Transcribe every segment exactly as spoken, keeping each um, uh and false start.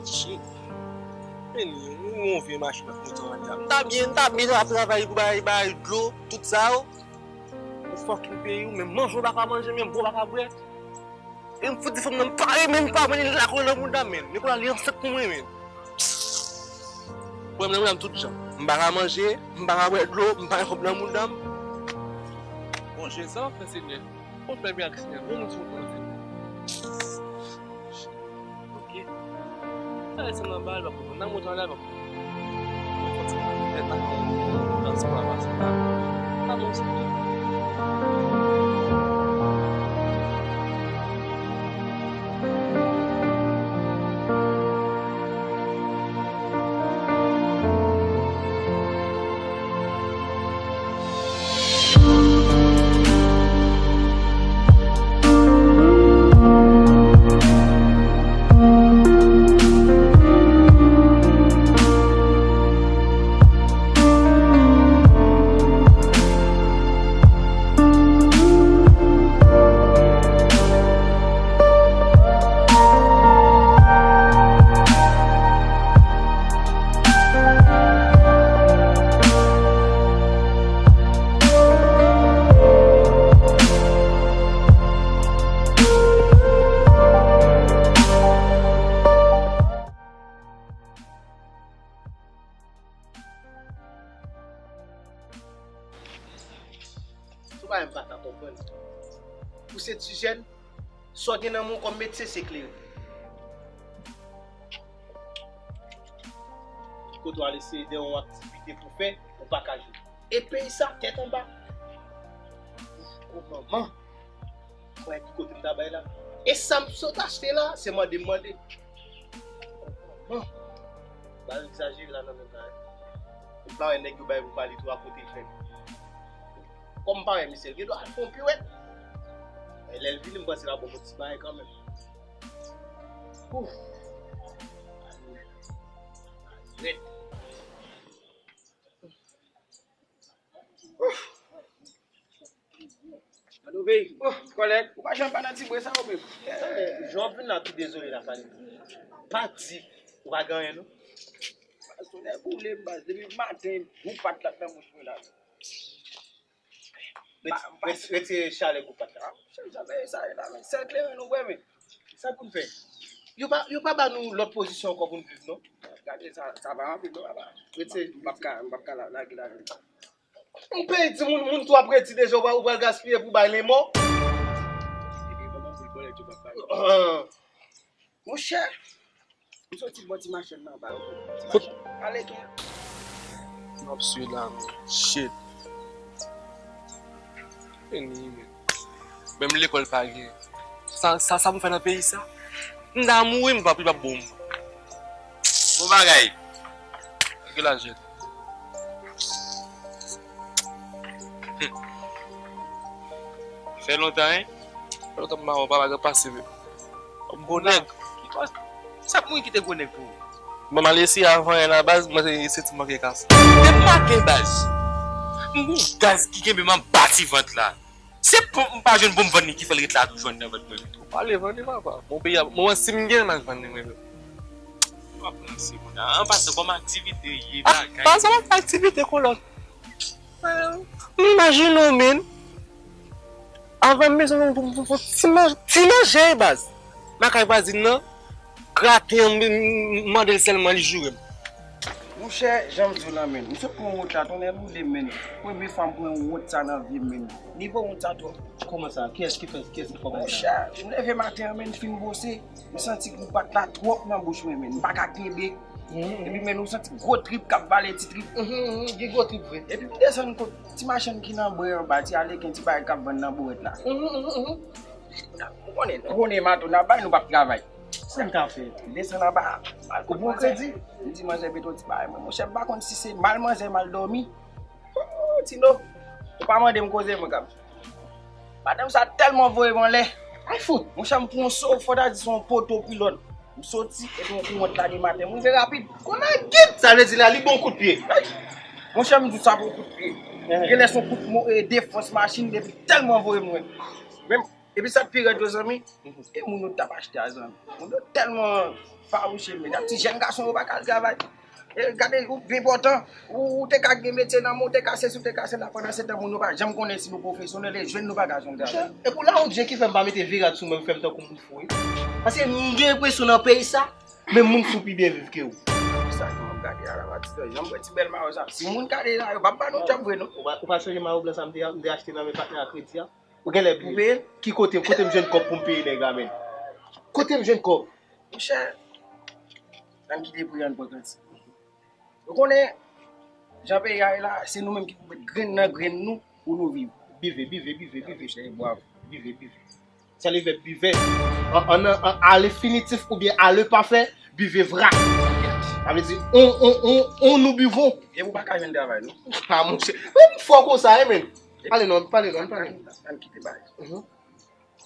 Shit. Men yon vye machin ap moute an lè a. M ta byen, m ta byen ap travay pou bay, bay dlo, tout sa yo. Yon fucking peyi, ou menm manje w pa ka manje, menm bwè w pa ka bwè. E m fout di fanm nan, m pa renmen, m pa renmen li lakòl nan mouda m, men. Nikola, li ansent pou mwen, men. Pwoblèm nan mouda m tout jan. M pa ka manje, m pa ka bwè dlo, m pa gen kòb nan mouda m. Bon, Jezi, sa w ap fè, Senyè? Ou fè byen ak Senyè. Bon, moun sou kote. Ok. Sa lè se nan bal, pa pou nan moto la, pa pou. Mwen konn sa. Mwen pa konn. Nan se pa pase la. Pa bon, Senyè. Sou bagay m pa ka konprann. Ou se ti jèn, sa w gen nan men w kòm metye se klere. Kote w al eseye de yon aktivite pou fè, ou pa ka jwenn. E peyi sa tèt anba. Ou manman. Mwen ki kote m ta bay la. E sa m sot achte la, se mande m mande. Bon, ba yo egzajere la nan menm la. M pa wè nèg yo bay pou Palito a kote l fè. Kòm m pa wè misye, l gen dwa al fè yon piwèt. Men lè l vini, m panse l ap bon yon ti bagay kanmenm. Ouf. Rèd. Ouf. Gade w, bèy. Oh, kòlèg, ou pa janm pa nan ti bwè sa yo menm. Jan w vin la tou dezole la, Palito. Pa di ou pa gen anyen, non. Baz, tonnè boule m, baz. Depi maten, gou pat la nan bouch mwen la. Retire chalè gou pat la. Chalè sa la, men sèl kleren nou bwè, men. Sa pou n fè? Yo pa, yo pa ba nou lòt pozisyon ankò pou n viv, non. Gade sa, sa pa anpil, non, papa. Retire. M p ap ka, m p ap ka la, lage la. M peye timoun, moun tou ap redi deja, ou pral gaspiye pou bay lenmò. Epi manman boul bòlèt yo p ap pale. Monchè, m soti bò ti machann nan ba yo. Ti machann. Ale ken. M ap swiv la, men. Shit. Vini, men. Menm lekòl pa gen. Sa, sa, sa m fè nan peyi sa? M ta mouri, m pa, li p ap bon. Bon bagay. Gade lajè. Fè lontan, en? Fè lontan m pa wè w, papa, gen pase, men. Gwo nèg. Sa pou mwen kite gwo nèg pou ou? Bon, m al eseye avan, en, la baz, mwen se, se ti manke kas. Tèt manke baz. M gon gaz ki kenbe m anba ti vant la. Se pou m pa jwenn pou m vann li ki fè l ret la toujou anndan vant mwen. Ou pale vann li, papa. Bon, peyi a, mwen, si m gen, m al vann li, mwen menm. W ap ranse, moun. An pasan, kòm aktivite ye, bagay. Ah, pa sa, pa aktivite, kolòt. M imajine w, menn. Avan m bezwen yon, yon, yon, yon ti man-, ti manje, baz. Lakay vwazin nan, graten an, m, m, m mande l sèlman, li joure m. Monchè, jan m di w la, menn. M sot pran wont la, tonnè boule m, menn. Premye fwa m pran wont sa nan vi m, menn. Nivo wont sa twòp. Kòman sa? Kiyès ki fè, kiyès ki fè w konsa? Monchè, m leve maten an, menn, m fin bwose. M santi gou pat la twòp nan bouch mwen, menn. M pa ka kenbe. Epi, menn, ou santi gwo trip k ap vale ti trip. Gen gwo trip vre. Epi m desann kot ti machann ki nan bwè anba, ti aleken, ti bagay k ap vann nan bouwèt la. Ou konnen, ou konnen mato n ap bay, nou p ap travay. Sa m ta fè? M desann anba, m al kot manzè. M di manzè mete yon ti bagay mwen. Monchè, m pa konn si se mal manzè, mal dòmi. Oh, Tino, ou pa mande m koze, mwen, kab. Madanm sa tèlman voye m anlè. Ay fout! Monchè, m pran yon so, fò ta di se yon poto pilòn. M soti, epi yon kou wont la de maten. M rive rapid. Konnagit! Sa vle di la, li bon kout pye. Monchè, m di w sa bon kout pye. Genlè se yon kout mo-, e, defans machin, depi tèlman voye m lwen. Menm Epi sa k pi rèd yo, zanmi, e moun yo t ap achte a, zanmi. Moun yo tèlman fawouche, men ti jèn gason yo pa ka al travay. E gade, ou enpòtan, ou, ou te ka gen metye nan men, ou te ka sesi, ou te ka sela, pandan se tan moun yo pa janm konnen si nou pwofesyonèl, e jwenn nou pa ka jwenn travay. Epi w la, yon Dye ki fè m pa mete virad sou mwen, fè m tankou moun fou, wi. Paske m gen enpresyon nan peyi sa, men moun fou pi byen viv ke ou. Sa ke m ap gade a la, Matizan, jan m wè ti bèl mayo sa. Si moun gade la, yo p ap ba nou djòb vre, non. Ou pa, ou pa sonje mayo blan sa m te, m te achte nan men patnè a kredi a? Ou genlè bliye l? Ki kote, kote m jwenn kòb pou m peye nèg la, menm? Kote m jwenn kòb? Monchè, ann kite pri a, ann pran kanti. Ou konnen, jan peyi a ye la, se nou menm ki pou met grenn nan grenn nou pou nou viv. Bive, bive, bive, bive. Monchè, bwav. Bive, bive. Sa le vèb bive. An, an, an, an, a lenfinitif oubyen a le pafè, bive vra. Sa vle di, on, on, on, on, nou bivon. E ou pa ka jwenn travay, non? Pa, monchè. Ou fò konsa, wi, menm. Pale non, pale non, pale. Ann, ann kite bagay. Mhm.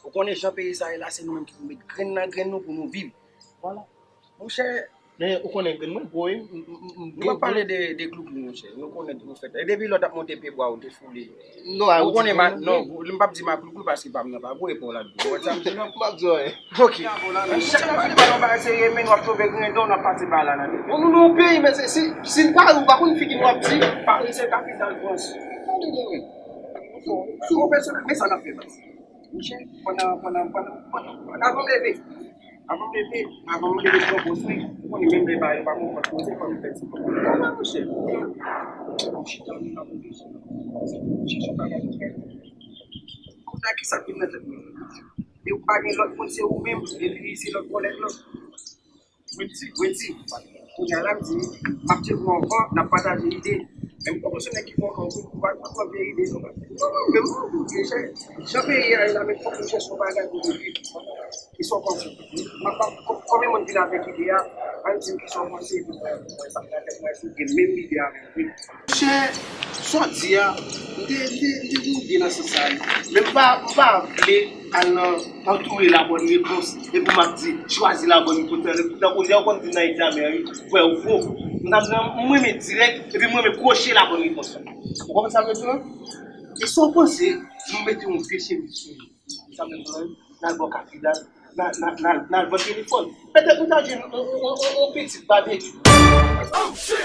Ou konnen jan peyi sa ye la, se nou menm ki pou met grenn nan grenn nou pou nou viv. Vwala. Monchè. Men ou konnen grenn mwen gwo, wi. M, m, m, m, nou pa pale de, de glouglou, monchè. Nou konnen tou fèt. E depi lè w t ap monte pye bwa, ou te foule. Non, ou konnen ma, non, m p ap di ma glouglou paske pa m nan pa gwo, e pa w la gwo. Ou wè sa m di non? M p ap di anyen. Ok. Monchè, nou pale pa nan bagay serye, men w ap twouve grendon, n ap pase pa la nan. Bon, nou nan yon peyi, men se, si, si n pale, ou pa konn figi nou ap di. Paris se kapital Frans. Tande non, men. Sou yon pèsonaj, men sa n ap fè, baz. Monchè, pandan, pandan, pandan, pandan, avan m leve, avan m leve, avan m leve pran pòz mwen, ou konnen menm lè pa, yo pa konprann koze, fò m fè ti kòb. Kòman, monchè? M chita, m ap reflechi. Chèche yon bagay pou fè. Kounye a, kisa k vin nan tèt mwen? E ou pa gen lòt moun, se ou menm, epi se lòt kòlèg lan. Wendy, Wendy, kounye a la m di, m ap tcheke w anvan, n ap pataje ide. Men m poko se nèg ki fè w anvan, ou pa, ou pa pran vye ide, non. Non, non, men m poko vye, jan, jan peyi a ye la, men fòk nou chèche yon bagay pou nou viv. Kisa w panse? M ap, m ap, kon-, konbyen moun vin avèk ide a? Ann di m kisa w panse, epi mwen, mwen, sa k nan tèt mwen, si w gen menm ide avè m, wi. Monchè, sa w di a, m te, m te, m te gen ide nan sans sa a, wi. Men m pa, m pa vle al nan antoure la bonne réponse. Epi m ap di, chwazi la bonne réponse. Tankou lè w konn di nan egzamen an, wi, vrè ou fo. M t ap di, m renmen dirèk, epi m renmen kwoche la bonne réponse. Ou konprann sa m vle di w lan? E sa w panse, si m mete yon vye chemiz sou li? Sa m vle di w lan, n al bò kafidal, n al, n al, n al, n al vann telefòn. Petèt nou ta jwenn yon, yon, yon, yon, yon pitit babekyou.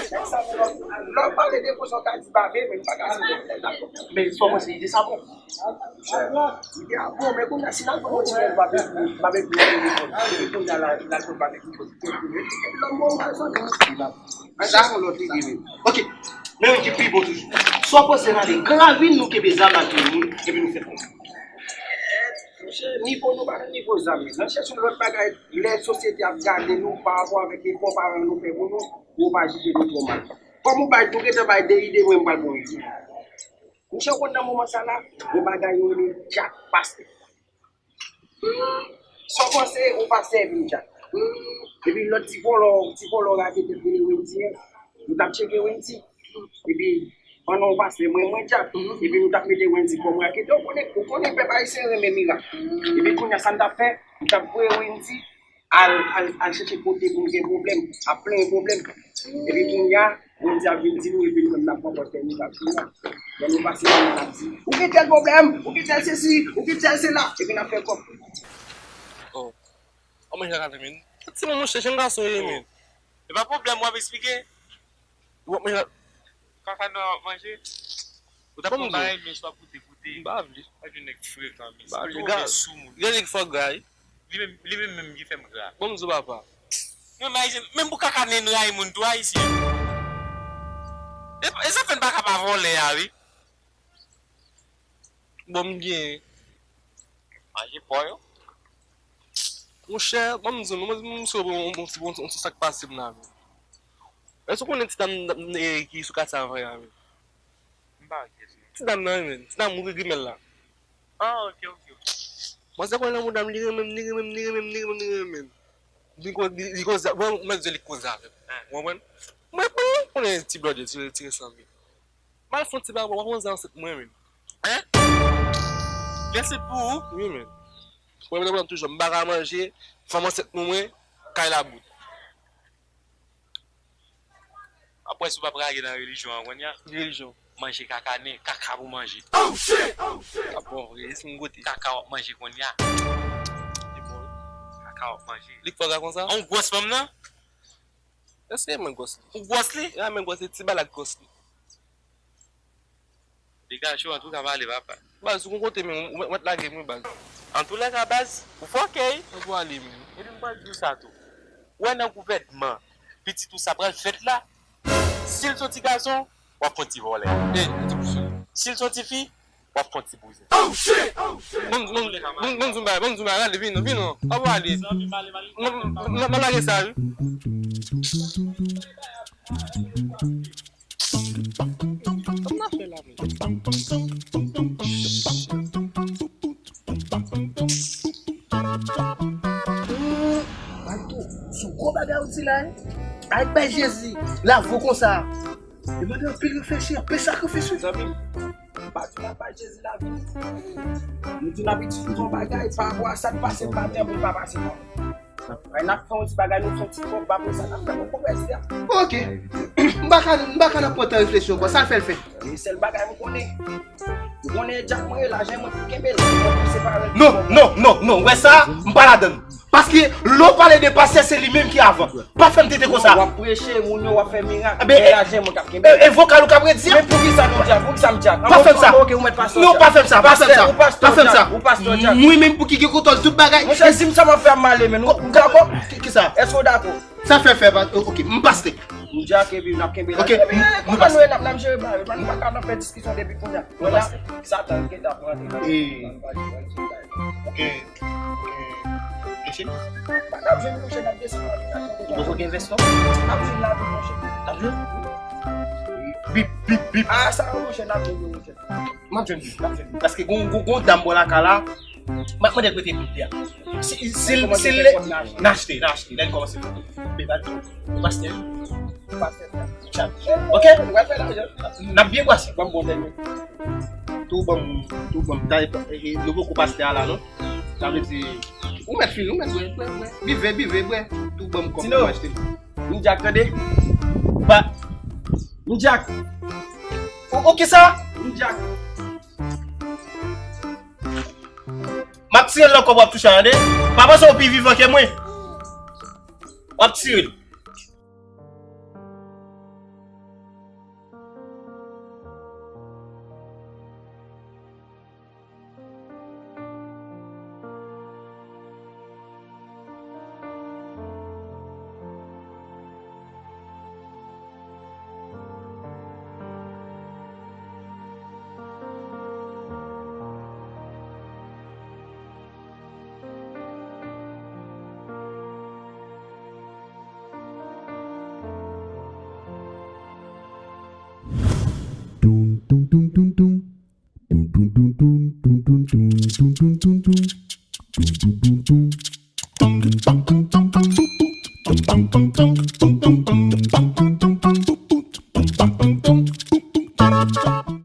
Lè w pale de koze w ka di babe, men m pa ka site tèt la. Men sa w panse, ide sa bon? Ide a bon, men kounye a, si n al vann yon ti pòz babekyou, babekyou nan telefòn, epi kounye a la, n al vann babekyou pou ti pòz kounye a, lòm bon, m al sòti, m al sòti yon lòt ide, men. Ok, men yon ki pi bon toujou. Sa w panse n ale gran ravin, nou kenbe zam ak yon moun, epi nou fè konsa? Monchè, nivo nou pa nan nivo zam, men n al chèche yon lòt bagay. Lè sosyete ap gade nou pa rapò avèk efò paran nou fè pou nou, yo pa jije nou twò mal. Kòm ou bay, ou gentan bay de ide, mwen m pral ba w ide. Monchè, ou konn nan moman sa la, yon bagay yo rele djak pase. Hmm, sa w panse, ou pa sèvi djak. Hmm, epi lòt ti vòlò, ti vòlò raketè rele Wendy an. Nou t ap tcheke Wendy. Epi, pandan w pase, mwen, mwen djak. Epi nou t ap mete Wendy kòm raketè. Ou konnen, ou konnen pèp ayisyen renmen mirak. Epi kounye a, sa n t ap fè, nou t ap voye Wendy al, al, al chèche kote moun gen pwoblèm, ap plenyen pwoblèm. Epi kounye a, Bondye ap vin di nou, epi nou menm n ap pran pòz tèt nou, n ap di, lè nou pase, nou ap di, ou gen tèl pwoblèm, ou gen tèl sesi, ou gen tèl sela, epi n ap fè kòb. Oh. Kòman jan gade, men? Ti moun, monchè, jèn gason ye, men. E pa pwoblèm, w ap eksplike. W ap manje. Kaka nan w ap manje. Ou t ap pran bagay, men si w ap goute, goute. M pa vle. Pa vin nèg frekan, men. M pa vle. Gen nèg fò gra, wi. Li menm, li menm, menm ki fè m gra. Bon, m di w, papa. Menm Ayisyen, menm pou kaka nen rayi moun tou, Ayisyen. E, e sa fè n pa ka pa vòlè a, wi. Bon, m gen. Manje pò yo. Monchè, ban m di w, mwen, mwen, mwen, mwen, mwen, mwen, sa k pase m la, men. Èske w konnen ti dam, e, ki sou katye a anvan a, men? M pa wè kiyès, non. Ti dam nan, men. Ti dam ri grimèl la. Ah, ok, ok, ok. Mwen, se konnen nan mouda m, li renmen m, li renmen m, li renmen m, li renmen m, li renmen m. Li ko-, li, li koze, bon, mwen di li koze avè m. Ou konprann? Mwen, mwen, konnen ti blòdè, ti, ti resanble. M al fè yon ti bagay, w ap wè ansèt mwen menm. Hein? Gen ansèt pou ou? Wi, men. Pwoblèm nan toujou, m pa ka manje, fanm ansèt pou mwen, kay la bout. Apre si w pa prale nan relijyon an, kounye a? Ki relijyon? Manje kaka nen, kaka pou manje. Oh shit! Oh shit! A bon, e si m goute? Kaka w ap manje kounye a. Li bon. Kaka w ap manje. Li k fè w ka konsa? On gwòs fanm nan? Èske e mwen gwòs li? Ou gwòs li? E a men gwòs li, ti balak gwòs li. Dega cho, antouka pale papa. Baz, ou konn kote men, ou mèt lage m wi baz. Antoulèka baz, ou fòkè wi. Mwen pou ale men. Epi m pral di w sa tou. Ou wè nan gouvènman, pitit ou sa pral fèt la, si l se yon ti gason, w ap fè yon ti vòlè. E, ti bouzen. Si l se yon ti fi, w ap fè yon ti bouzen. Oh shit! Oh shit! Ban m, ban m, ban m, ban m di w bagay, ban m di w bagay, ale, vin non, vin non. An pou ale. M, m, m, m lage sa wi. Kòman n ap fè la menm? Ay tou, se gwo bagay ou di la wi. Ay bay Jezi, lave w konsa. Demande anpil reflechi, anpil sakrifis wi. Zanmi m, m pa di n ap bay Jezi lavi nou. Nou di n ap itilize yon bagay pa rapò a sa k pase maten pou l pa pase nan. Ay n ap fè yon ti bagay, nou fè yon ti kòb, apre sa n ap fè yon konvèsyon. Ok. M pa ka, m pa ka nan pran tan reflechi ankò, sa l fè l fè. E sèl bagay m konnen. Ou konnen Jack mwen, lajan mwen pou kenbe l. Mwen pou separe l. Non, non, non, non, ou wè sa, m pa ladann. Paske lè w pale de pastè, se li menm ki avan. Pa fè m tete konsa. W ap preche, moun yo, w ap fè mirak. Men lajan mwen k ap kenbe l. E, e vokal ou k ap redi a? Men poukisa nou Jack? Poukisa m Jack? Pa fè m sa. Ok, ou mèt pastè Jack. Non, pa fè m sa, pa fè m sa. Ou pastè Jack, ou pastè Jack. Mwen menm pou ki gen kontwòl tout bagay. Monchè, di m sa m ap fè ap male, men nou dakò? Ki, ki sa? Èske w dakò? Sa fè fè pa, ok, m pastè. Nou Jack epi n ap kenbe la. Ok, m pastè. Kòman nou ye n ap, n ap jere bagay? Nou pa ka nan fè diskisyon depi kounye a. Mwen la, Satan gentan ap rantre nan. Ok. Ok. Mesye? N ap jwenn mouche, n ap desann. Ou poko gen vès non? N ap jwenn la tou mouche. N ap jwenn? Bip, bip, bip. A, sa mouche, n ap jwenn mouche. M ap jwenn bib, m ap jwenn bib. Paske gon, gon, gon dam bò lakay la, m ap mande l prete bib li a. Si, si, si l, si l, n achte, n achte, lè l kòmanse fè. Men pa di, ou pastè, ou pastè, chat. Ok? N ap byen pase. Ban m bon dènye. Tou ban m, tou ban m, ta, e, e, nou poko pastè a la, non? Sa vle di, ou mèt fini, ou mèt bwè, bwè, bwè. Bive, bive, bwè. Tou ban m kòb pou m achte. M Jack, tande? Ba, m Jack. O, o, kisa? M Jack. M ap tire l nan kòb w ap touche a, tande? Pa panse w pi vivan ke mwen. W ap tire l. Dun, dun, dun, dun, dun. Dun, dun, dun, dun, dun, dun, dun, dun, dun, dun, dun. Dun, dun, dun, dun.